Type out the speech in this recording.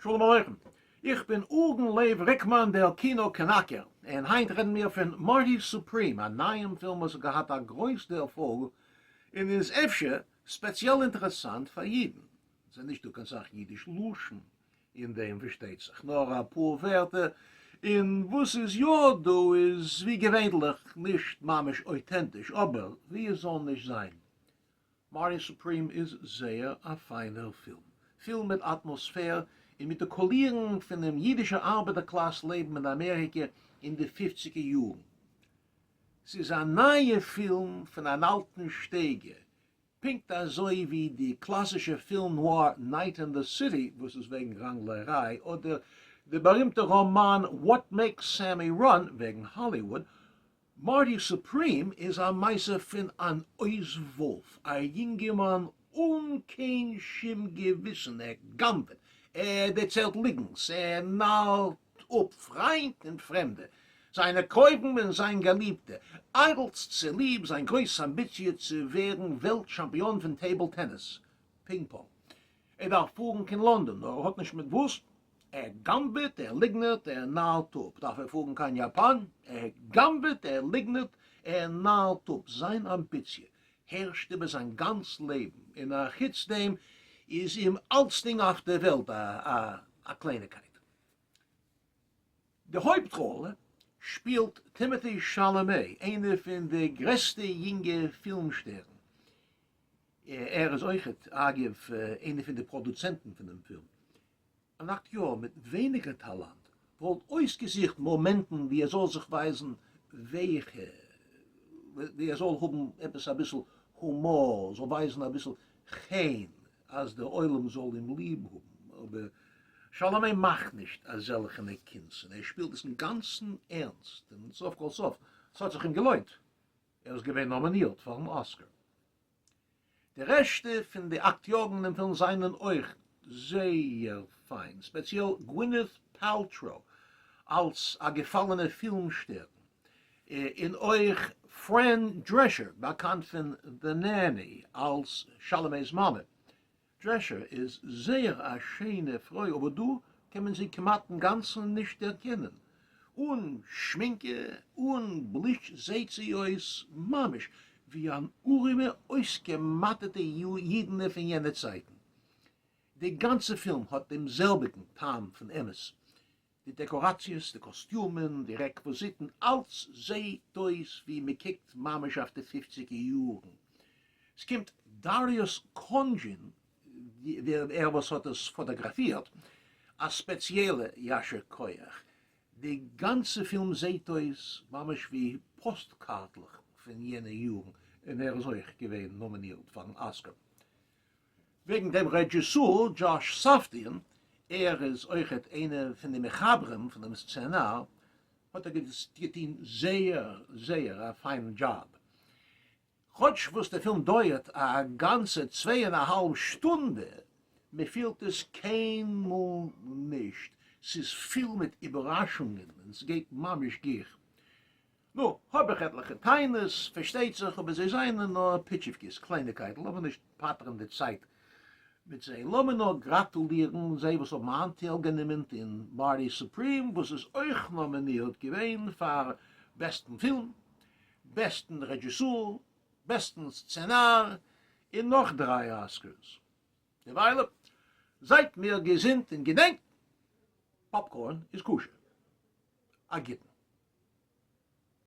שלום עליכם, איך בין אורגן לייב ריקמאן דער קינא קנאקער, און היינט רעדן מיר פון מארטי סופרים, א נייעם פילם וואס האט געהאט א גרויס דערפאלג און איז אפשר ספעציעל אינטערעסאנט פאר אידן. ס'איז נישט דא קיין סאך אידיש לשון אין דעם פארשטייט זיך, נאר אפאר ווערטער, און וואס איז יא דא איז ווי געווענליך נישט ממש אויטענטיש, אבער ווי עס זאל נישט זיין, מארטי סופרים איז זייער א פיינער פילם, פיל מיט אטמאספער און מיט די קאלירן פונעם אידישער ארבעטער קלאס לעבן אין אמעריקע אין די פופציגער יארן. ס'איז א נייע פילם פון אן אלטן שטייגער, פונקט אזוי ווי די קלאסישע film noir Night in the City וואס איז וועגן ראנגלעריי, אדער די בארימטע ראמאן What Makes Sammy Run וועגן האליוואד, מארטי סופרים איז א מעשה פון אן אויסוואורף, א יונגערמאן אן קיין שום געוויסן, ער גנב'עט, ער דערציילט ליגנס, ער נארט אפ פריינט און פרעמדע, זיינע קרובים און זיין געליבטע, אלץ צוליב זיין גרויס אמביציע צו ווערן וועלט טשאמפיאן פון table tennis, פינג פאנג. ער דארף פארן קיין לאנדאן, נאר ער האט נישט מיט וואס, ער גנב'עט, ער ליגנערט, ער נארט אפ. דארף ער פארן קיין יאפאן, ער גנב'עט, ער ליגנערט, ער נארט אפ. זיין אמביציע הערשט איבער זיין גאנץ לעבן, און א חוץ דעם איז אים אלצדינג אויף דער וועלט א קלייניקייט. די הויפט ראלע שפילט טימאטי שאלאמעי, איינער פון די גרעסטע יונגע פילם שטערן. ער איז אויכעט, אגב, איינער פון די פראדוצענטן פון דעם פילם. אן אקטיאר מיט ווייניגער טאלאנט וואלט אויסגעזוכט מאמענטן ווי ער זאל זיך ווייזן ווייכער, ווי ער זאל האבן עפעס אביסל הומאר, זאל ווייזן אביסל חן אז דער עולם זאל אים ליב האבן, אבער שאלאמעי מאכט נישט אזעלכענע קונצן, ער שפילט עס אינגאנצן ערנסט, און סוף כל סוף, ס'האט זיך אים געלוינט, ער איז געווען נאמינירט פארן אסקאר. די רעשטע פון די אקטיארן אינעם פילם זענען אויך זייער פיין, ספעציעל גווינעט פאלטראו אלס א געפאלענע פילם שטערן, און אויך פרען דרעשער באקאנט פון The Nanny אלס שאלאמעי'ס מאמע. דרעשער איז זייער א שיינע פרוי אבער דא קען מען זי כמעט אינגאנצן נישט דערקענען. אן שמינקע, אן בליטש זעהט זי אויס ממש ווי אן ארימע אויסגעמאטערטע אידענע פון יענע צייטן. די גאנצע פילם האט דעם זעלביגן טעם פון אמת. די דעקאראציעס, די קאסטיומען, די רעקוויזיטן, אלץ זעהט אויס ווי מ'קוקט ממש אויף די פופציגער יארן. ס'קומט דאריוס קאנדזשין, דער וואס האט עס פאטאגראפירט, א ספעציעלע יישר כח. די גאנצע פילם זעהט אויס ממש ווי פאסט קארטלעך פון יענע יארן, און ער איז אויך געווען נאמינירט פארן אסקאר. וועגן דעם רעדזשיסאר דזשאש סאפדיען, ער איז אויכעט איינער פון די מחברים פון דעם סצענאר, האט ער געטון זייער זייער א פיינעם דזשאב. כאטש וואס דער פילם דויערט א גאנצע צוויי און א האלב שטונדע, מען פילט עס קיינמאל נישט, ס'איז פיל מיט איבערראשונגען און ס'גייט ממש גיך. נו, האב איך עטליכע טענות, פארשטייט זיך, אבער זיי זענען נאר פיטשיווקעס, קלייניקייטן, לאמיר נישט פאטערן די צייט מיט זיי, לאמיר נאר גראטולירן זיי וואס האבן אנטייל גענומען אין מארטי סופרים וואס איז אויך נאמינירט געווען פאר בעסטן פילם, בעסטן רעדזשיסאר, בעסטן סצענאר, און נאך דריי אסקערס. דערוויילע, זייט מיר געזונט און געדענקט, פאפקארן איז כשר. א גוטן.